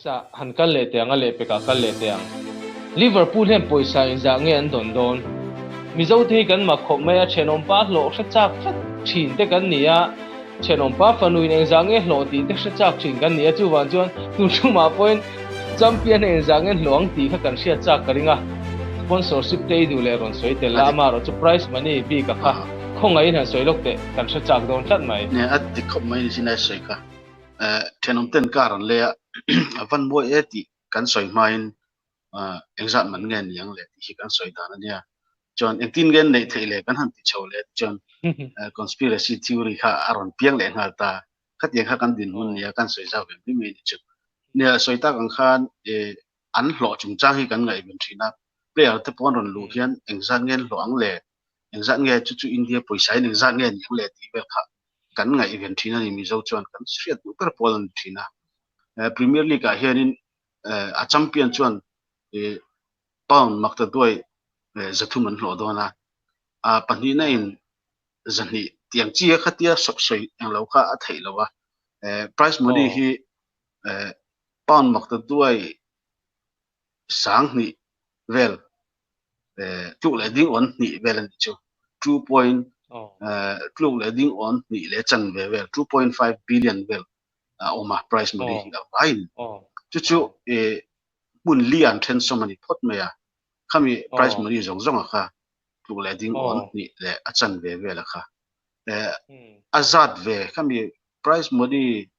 ah han kal leh teh ang a lehpekah kal leh teh ang. Liverpool hian pawisa inzah nge an dawn dawn? Mizo te hi kan mak khawp mai a, thenawmpa hlawh hre chak tlat thin te kan ni a, thenawmpa fanu in engzah nge hlawh tih te hre chak thin kan ni a, chuvang chuan tun ṭumah pawhin champion hi engzah nge hlawh ang tih kha kan hriat chak ka ring a, sponsorship te i duh leh rawn sawi tel la, amaherawh chu prize money bik a kha khawngaihin han sawi lawk teh kan hre chak dawn tlat mai. Nia a ti khawp mai ni sin a sawi kha. Thenawm ten car an lei a, a van mawi e tih kan sawi hmain engzat man nge ni ang le tih hi kan sawi dan a nia. Chuan engtin nge an neih theih le kan han ti chho leh chuan conspiracy theory kha a rawn piang leh nghal ta. Khatiang kha kan dinhmun nia kan sawi zau ve mai mai ni chu. Nia sawi tak ang khan an hlawh chungchang hi kan ngaihven thin a, player te pawh an rawn luh hian engzat nge an hlawh ang le, engzat nge chu chu India pawisa in engzat nge ni ang le tih vel kha kan ngaihven thin a ni Mizo chuan kan hriat duh ber pawl a ni thin a. Premier League ah hianin a champion chuan pound maktaduai 300 an hlawh dawn a, a pahnihna in 200 tiang chi a khatia sawi englo kha a theih lo a. Prize money hi pound maktaduai 2000 vel tluk leh ding awn hnih vel a nih chu two point tluk leh ding awn hnih leh chanve vel 2.5 billion vel a awm a prize money hi a vaiin chu chu hmun li an then sawm a ni phawt mai a khami prize money zawng zawng a kha tluk leh ding awn hnih leh a chanve vel a kha a zat ve khami prize money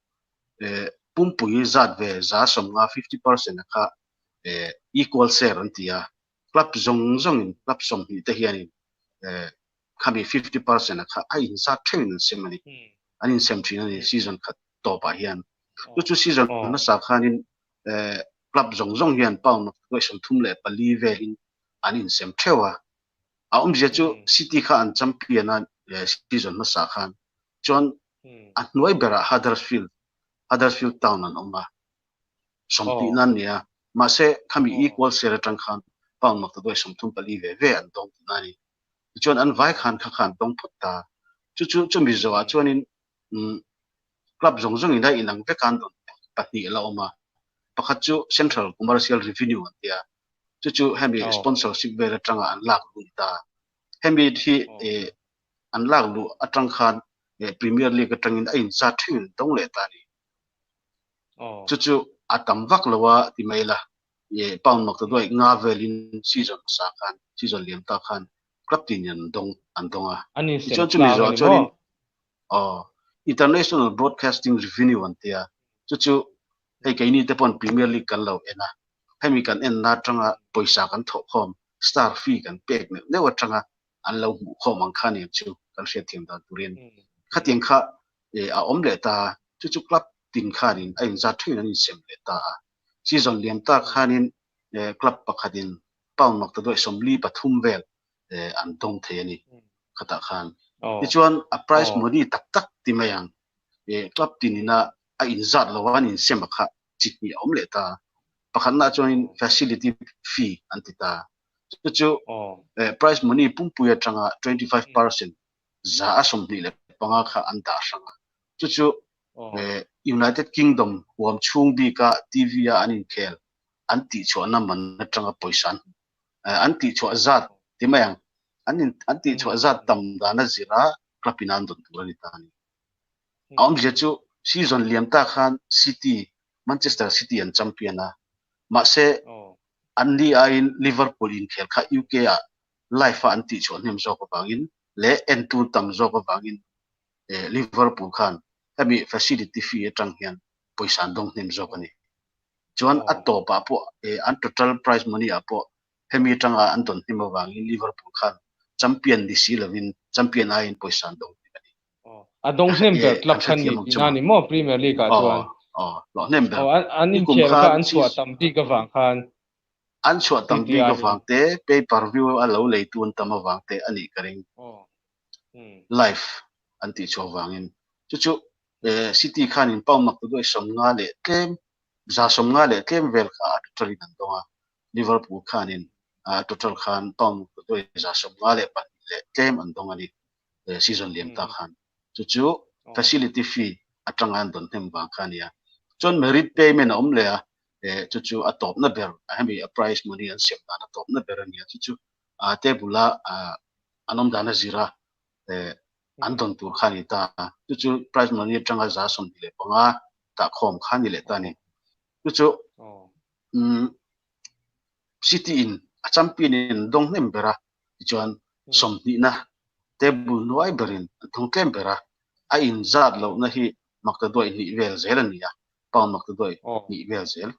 pumpui zat ve 50% 50% a kha equal share an ti a club zawng zawngin club 20 te hianin khami 50% a kha a inzat theuhin an sem a ni. An insem thin a ni season khat tawpah hian. Chu chu season hmasa khanin club zawng zawng hian pound 34 velin an insem theuh a. A awmzia chu City kha an champion a season hmasa khan. Chuan a hnuai berah Huddersfield, Huddersfield Town an awm a. 20 nan nia. Mahse khami equal share atang khan pound 34 ve ve an dawng tihna a ni. Tichuan an vai khan kha khan dawng phawt ta. Chu chu chumi zawhah chuanin club zawng zawngin a inang vek a an rawn pahnih a la awm a. Pakhat chu Central Commercial Revenue an tia. Chu chu hemi sponsorship vel atanga an lak luh a ni ta. Hemi hi an lak luh atang khan Premier League atangin a inzat theuhin an dawng leh ta a ni. Chu chu a tam vak lo a ti mai la. Pound 500 velin season hmasa khan, season liam ta khan club tin in an dawng an dawng a. Tichuan chumi zawhah chuanin aw International Broadcasting Revenue an tia chu chu hei keini te pawn Premier League kan lo en a, hemi kan enna atanga pawisa kan thawh khawm star fee kan pek neuh neuh atanga an lo hmuh khawm ang kha nen chu kan hriatthiam dan turin khatiang kha a awm leh ta a, chu chu club tin khanin a inzat theuhin an insem leh ta a. Season liam tak khanin club pakhatin pound 443 vel an dawng thei a ni khatah khan. Tichuan a prize money tak tak ti mai ang club tinina a inzat lo a an insem a kha chi hnih a awm leh ta. Pakhatna chuanin facility fee an ti ta. Chu chu prize money pumpui atanga 25% 25% kha an dah hrang a. Chu chu United Kingdom huam chhung bika TV a an inkhel an tihchhuahna man atanga pawisa an an tihchhuah zat ti mai ang an in an tihchhuah zat tam dan a zira club in an dawn tur a ni ta a ni. A awmzia chu season liam ta khan City Manchester City an champion a mahse an ni aiin Liverpool inkhel kha UK ah live a an tihchhuah hnem zawk avangin leh entu tam zawk avangin Liverpool khan hemi facility fee atang hian pawisa an dawng hnem zawk a ni. Chuan a tawpah pawh an total prize money ah pawh hemi atanga an dawn hnem avangin Liverpool khan champion ni si lovin champion aiin pawisa an dawng hnem a ni. A dawng hnem ber club khan ni tihna ni maw Premier League ah chuan? Aw, hlawh hnem ber. An inkhel kha an chhuah tam bik avang khan. An chhuah tam bik avang te, pay per view a lo leitu an tam avang te a nih ka ring. Live an tih chhuah vangin. Chu chu City khanin pound 50 leh tlem, 150 leh tlem vel kha a total in an dawng a. Liverpool khanin a total khan pound 152 leh tlem an dawng a ni season liam ta khan. Chu chu facility fee atanga an dawn hnem vang kha a nia. Chuan merit payment a awm leh a. Chu chu a tawpna ber hemi a prize money an siam dan a tawpna ber a ni a. Chu chu table a an awm dan a zir a an dawn tur kha a ni ta. Chu chu prize money atanga 25% dah khawm kha a ni leh ta a ni. Chu chu City in a champion in an dawng hnem ber a, tichuan sawmhnihna table hnuai berin an thawng tlem ber a, a inzat lohna hi maktaduai hnih vel zel a ni a, pound maktaduai hnih vel zel.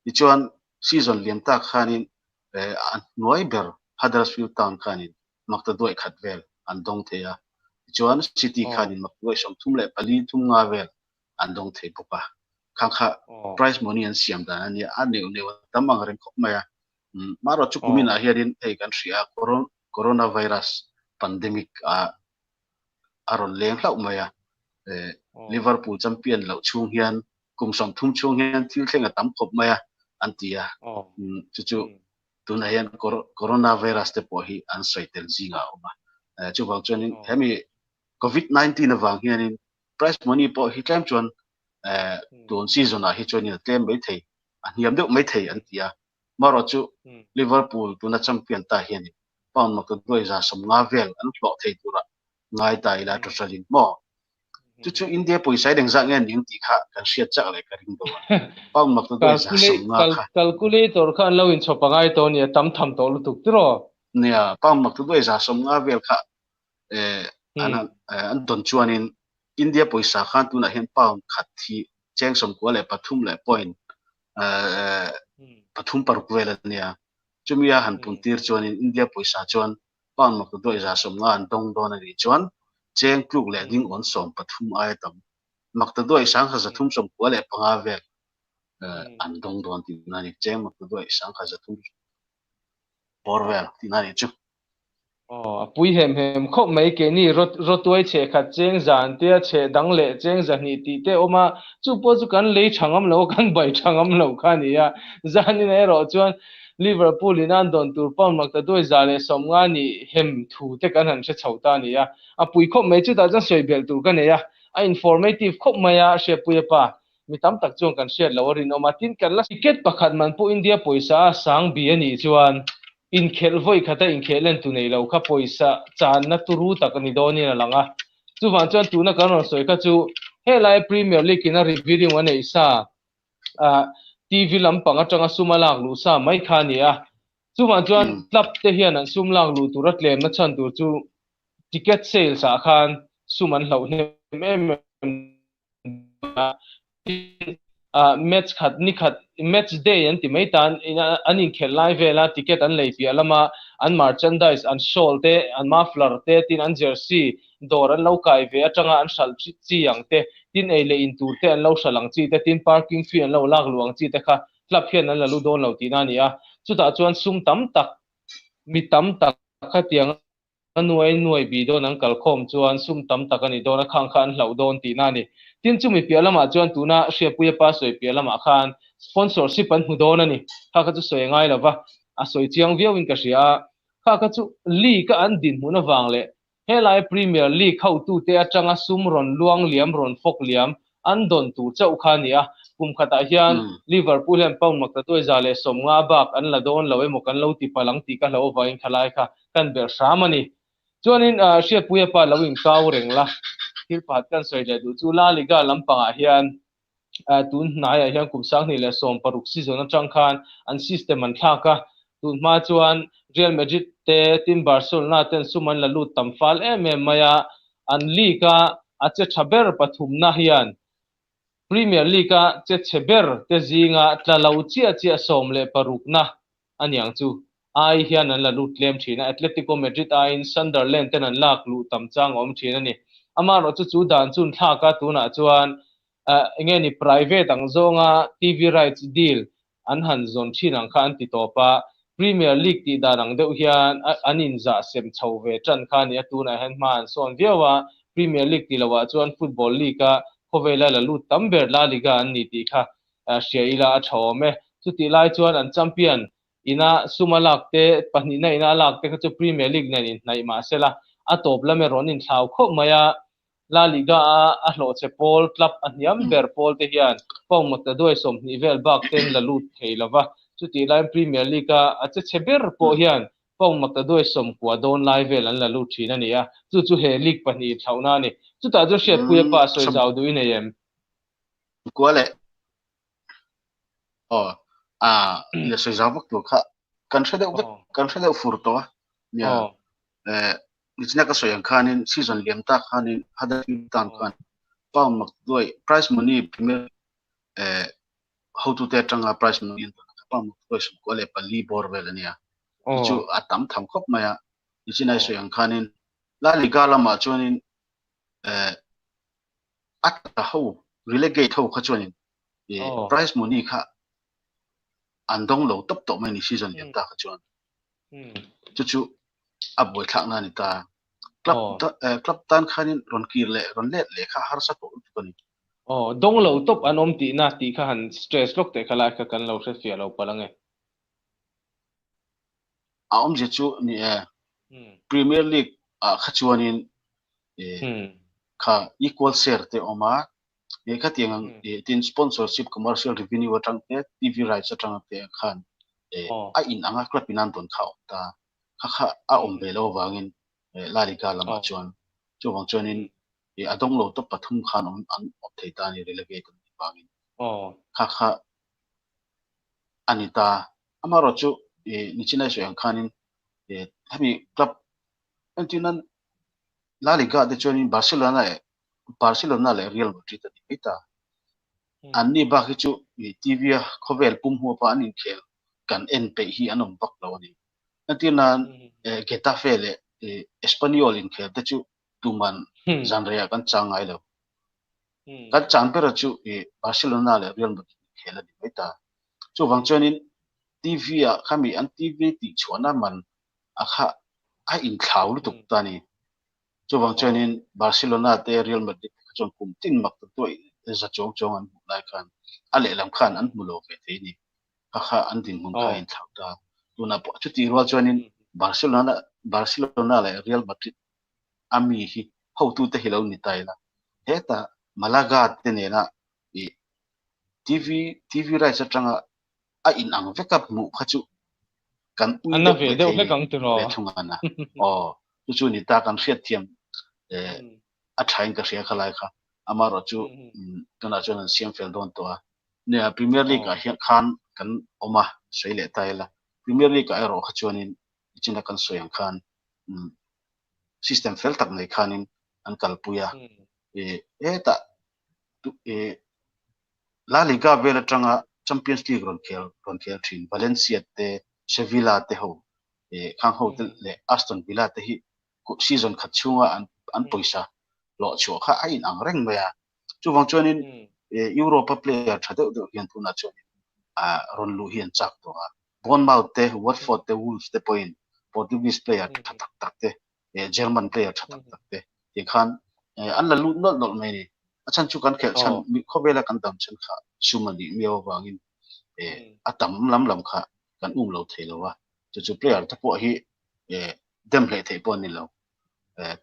Tichuan season lian tak khanin a hnuai ber Huddersfield Town khanin maktaduai khat vel an dawng thei a, tichuan City khanin maktaduai 34 thum nga vel an dawng thei bawk a. Khang kha prize money an siam dan a nia, a neuh neuh a tam ang reng khawp mai a. Marawh chu kuminah hianin hei kan hria a, coronavirus pandemic a a rawn leng hlauh mai a. Liverpool champion loh chhung hian kum 30 chhung hian thil thleng a tam khawp mai a an ti a. Chu chu tunah hian coronavirus te pawh hi an sawi tel zingah a awm a. Chuvang chuanin hemi covid 19 avang hianin prize money pawh hi tlem chuan tun season ah hi chuanin a tlem mai thei, a hniam deuh mai thei an ti a. Marawh chu Liverpool tuna champion ta hianin pound maktaduai 150 vel an hlawh thei tura ngai ta ila total in maw? Chu chu India pawisa i engzah nge ning tih kha kan hriat chak leh ka ring deuh a. Pound maktaduai 150 kha. Calculator kha an lo inchhawp a ngai tawh a nia, tam tham tawh lutuk tiraw? Nia, pound maktaduai 150 vel kha an an dawn chuanin India pawisa khan tunah hian pound khat hi cheng 93 leh point pathum paruk vel a nia. Chumi a han pun tir chuanin India pawisa chuan pound maktaduai 150 an dawng dawn a nih chuan cheng tluk leh ding awn 13 aia tam maktaduai 395 vel an dawng dawn tihna a ni. Cheng maktaduai 300 bawr vel tihna a nih chu. Aw, a pui hem hem khawp mai keini rawtuai chhe khat cheng zan te a chhe dang leh cheng zahnih tih te a awm a, chu pawh chu kan lei tha ngam lo a, kan bai tha ngam lo kha a ni a. Zanin ah erawh chuan Liverpool in an dawn tur pound maktaduai 150 nih hem thu te kan han hre chho ta a ni a. A pui khawp mai, chutah chuan sawi belh tur ka nei a, a informative khawp mai a, Hriatpuia pa. Mi tam tak chuan kan hriat loh a rinawm a, tin kan la ticket pakhat man pawh India pawisa a sang bi a nih chuan inkhelh vawi khata inkhelh len tu nei lo kha pawisa channa turu tak a ni dawnin a lang a. Chuvang chuan tuna kan rawn sawi kha chu helai Premier League in a revenue a neih sa ah TV lampang atanga sum a lak luh sa mai kha a ni a. Chuvang chuan club te hian an sum lak luh tura tlemna chhan tur chu ticket sales ah khan sum an hlauh hnem em em Match khat ni khat match day an ti mai tan an inkhelh lai vela ticket an lei piah lama an merchandise an shawl te an muffler te tin an jersey dawr an lo kai ve atanga an hralh chi ang te tin ei leh in tur te an lo hralh ang chi te tin parking fee an lo lak luh ang chi te kha club hian an la lu dawn lo tihna a ni a chutah chuan sum tam tak mi tam tak khatiang A nuai nuai bi dawn an kal khawm chuan sum tam tak a ni dawn a, khang kha an hlauh dawn tihna a ni. Tin, chumi piah lamah chuan tuna Hriatpuia pa sawi piah lamah khan sponsorship an hmu dawn a ni. Kha kha chu sawi a ngai lo va, a sawi chiang viauin ka hria a. Kha kha chu league a an dinhmun avang leh helai Premier League hotute atanga sum rawn luang liam rawn fawk liam an dawn tur chauh kha a ni a, kum khatah hian Liverpool hian pound maktaduai 150 bak an la dawn lo emaw kan lo ti palh ang tih ka hlauh avangin khalai kha kan belh hram a ni. Chuanin Hriatpuia pa lo inkau reng la, thil pakhat kan sawi leh duh chu La Liga lampangah hian tun hnaiah hian kum 2016 season atang khan an system an thlak a, tun hma chuan Real Madrid te tin Barcelona ten sum an la lut tam fal em em mai a, an league a a che tha ber pathumna hian Premier League a che chhe ber te zinga tla lo chiah chiah 16na a niang chu ai hian an la lut tlem thin a, Atletico Madrid aiin Sunderland ten an lak luh tam chang a awm thin a ni. Amaherawhchu chu dan chun thlak a tunah chuan enge ni private ang zawnga TV rights deal an han zawn thin ang kha an ti tawp a, Premier League tih dan ang deuh hian an inzah sem chho ve tan kha a ni a, tunah hian hma an sawn viau a, Premier League ti loah chuan Football League a khawvela la lut tam ber La Liga an ni tih kha hria ila a tha awm e. Chutih lai chuan an champion ina sum a lak te, pahnihna ina a lak te kha chu Premier League nen inhnaih mah sela a tawp lam erawh an inthlau khawp mai a, La Liga a a hlawhchhe pawl club a hniam ber pawl te hian Pound maktaduai 20 vel bak ten la lut thei lova. Chutih laiin Premier League a a che chhe ber pawh hian Pound maktaduai 90 dawn lai vel an la lut thin a ni a. Chu chu he league pahnih thlauhna a ni. Chutah chuan Hriatpuia pa sawi zau duh i nei em? Kua leh aw a le sawi zau vak tur kha kan hre deuh vek kan hre deuh fur tawh a. Nia eh nichina ka sawi ang khanin season liam tak khanin Huddersfield tan khan pound maktaduai prize money Premier eh hotute atanga prize money an dawn kha pound maktaduai 94 bawr vel a nia. Chu chu a tam tham khawp mai a. Nichina i sawi ang khanin La Liga lamah chuanin eh a tla ho relegate ho kha chuanin prize money kha an dawng lo tawp tawh mai ni season liam ta kha chuan. Chu chu a buaithlakna a ni ta. Club club tan khanin rawn kir leh rawn let leh kha harsa tawh lutuk a ni. Aw, dawng lo tawp an awm tihna tih kha han stress lawk teh kha lai kha kan lo hrefiah lo palh ange. A awmzia chu ni e, Premier League ah kha chuanin kha equal share te a awm a, khatiang ang tin sponsorship commercial revenue atang te TV rights atang te khan a in anga club in an dawn kha a awm ta, kha kha a awm ve lo avangin La Liga lamah chuan chuvang chuanin a dawng lo tawp pathum khan an awm thei ta a ni relegate an nih vangin kha kha a ni ta. Amaherawh chu nichinai sawi ang khanin hemi club entirna La Liga te chuanin Barcelona leh Barcelona leh Real Madrid a ni mai ta. Anni bak hi chu TV a khawvel pum huapa an inkhel kan en peih hi an awm vak lo a ni. Entirnan Getafe leh Espanyol inkhel te chu tuman zanreiah kan chang ngai lo. Kan chang bera chu Barcelona leh Real Madrid inkhel a ni mai ta. Chuvang chuanin TV ah khami an TV tih chhuahna man a kha a inthlau lutuk ta a ni. Chuvang chuanin Barcelona te Real Madrid te kha chuan kum tin mak ta tuai za chuang chuang an hmuh lai khan a lehlam khan an hmu lo ve thei a ni. Kha kha an dinhmun kha a inthlau ta. Tunah pawh chutih rual chuanin Barcelona Barcelona leh Real Madrid a mi hi hotute hi lo ni ta ila hetah Malaga te nena ih TV TV rights atanga a in ang vek a hmuh kha chu kan ui An na deuh ve mai deuh thei hlek ni ang tiraw? ve thung a na. Aw chu chu ni ta kan hriatthiam eh a tha in ka hria kha lai kha amaherawh chu tunah chuan an siam fel dawn tawh a. Nia Premier League ah hian khan kan awm a sawi leh ta ila Premier League ah erawh kha chuanin nichina kan sawi ang khan system fel tak nei khanin an kalpui a eh hetah La Liga vel atanga Champions League rawn khel rawn khel thin Valencia te Sevilla te ho khang ho te leh Aston Villa te hi season khat chhunga an an pawisa hlawh chhuah kha a inang reng mai a. Chuvang chuanin Europe a player tha deuh deuh hian tunah chuanin rawn luh hi an chak tawh a. Bournemouth te, Watford te, Wolves te pawhin Portuguese player tha tak tak te German player tha tak tak te ti khan an la lut nawlh nawlh mai a ni. A chhan chu kan khelh chhan khawvela kan dam chhan kha sum a nih miau avangin a tam lam lam kha kan um lo thei lo a. Chu chu player te pawh hi dem hleh theih pawh a ni lo.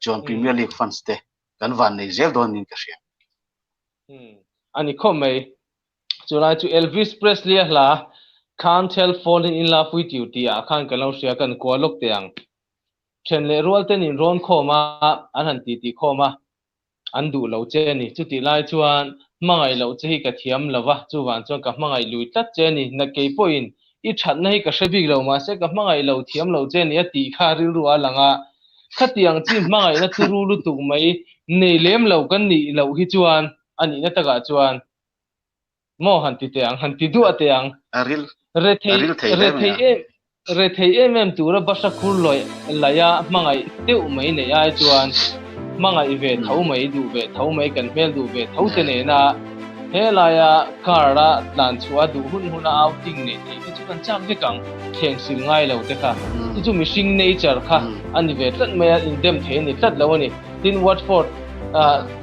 Chuan Premier League fans te kan van nei zel dawn niin ka hria. A ni khawp mai. Chulai chu Elvis Presley a hla Can't Help Falling in Love With You tih ah khan kan lo hria kan kual lawk teh ang. Then leh rual ten in rawn khawm a, an han titi khawm a, an duh lo che a ni. Chutih lai chuan hmangaih loh che hi ka thiam lo va, chuvang chuan ka hmangaih lui tlat che a ni. Na kei pawhin i thatna hi ka hre bik lo, mahse ka hmangaih lo thiam lo che a ni a tih kha rilru a lang a. Khatiang chi hmangaihna turu lutuk mai nei lem lo kan nih loh hi chuan a nihna takah chuan Maw han ti teh ang, han ti duah teh ang. A ril, Rethei, a ril thei hle mai rethei a. em, rethei em em tura bahra khur lawih laia hmangaih deuh mai neih ai chuan hmangaih ve tho mai, duh ve tho mai, kan hmel duh ve tho te nena helaia car a tlan chhuah a duh hun huna outing neih theih te chu kan chak vek ang, thleng sil ngai lo te kha. Chu chu mihring nature kha a ni ve tlat mai a, indem thei a ni tlat lo a ni. Tin, Watford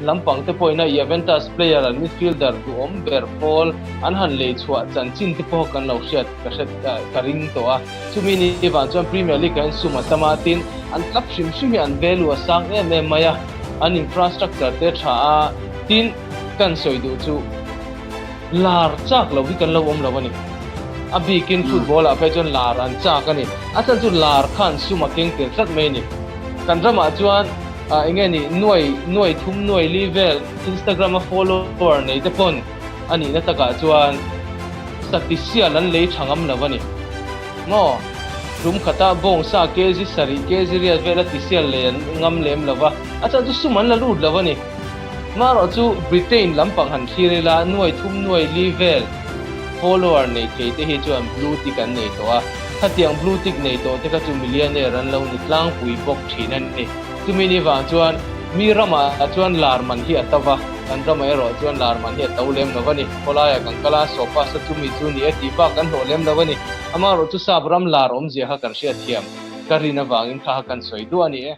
lampang te pawhin a Juventus player an midfielder duhawm ber pawl an han lei chhuah chanchin te pawh kan lo hriat ka hre ka ring tawh a. Chumi ni vang chuan Premier League ah hian sum a tam a, tin an club hrim hrim hi an value a sang em em mai a, an infrastructure te tha a, tin kan sawi duh chu. Lar chak lo hi kan lo awm lo a ni. A bikin football ah phei chuan lar an chak a ni. A chhan chu lar khan sum a keng tel tlat mai a ni. Kan ramah chuan eng nge ni nuai nuai thum nuai li vel Instagram a follower nei te pawn a nihna takah chuan satisial an lei tha ngam lo a ni. Maw? Tum khata bawngsa kg sarih kg riat vel a tisial lei an ngam lem lo va, a chhan chu sum an la lut lo a ni. Marawh chu Britain lampang han thlir ila nuai thum nuai li vel follower nei thei te hi chuan blue tick an nei tawh a, khatiang blue tick nei tawh te kha chu millionaire an lo ni tlangpui bawk thin a ni. Chumi ni vang chuan mi ramah chuan lar man hi a to va, kan ramah erawh chuan lar man hi a to lem lo a ni. Khawlaiah kan kal a, sawpa sa chumi chu ni e tih bak kan hlawh lem lo a ni. Amaherawhchu sap ram lar awmzia kha kan hriatthiam ka rin avangin kha kha kan sawi duah a ni e.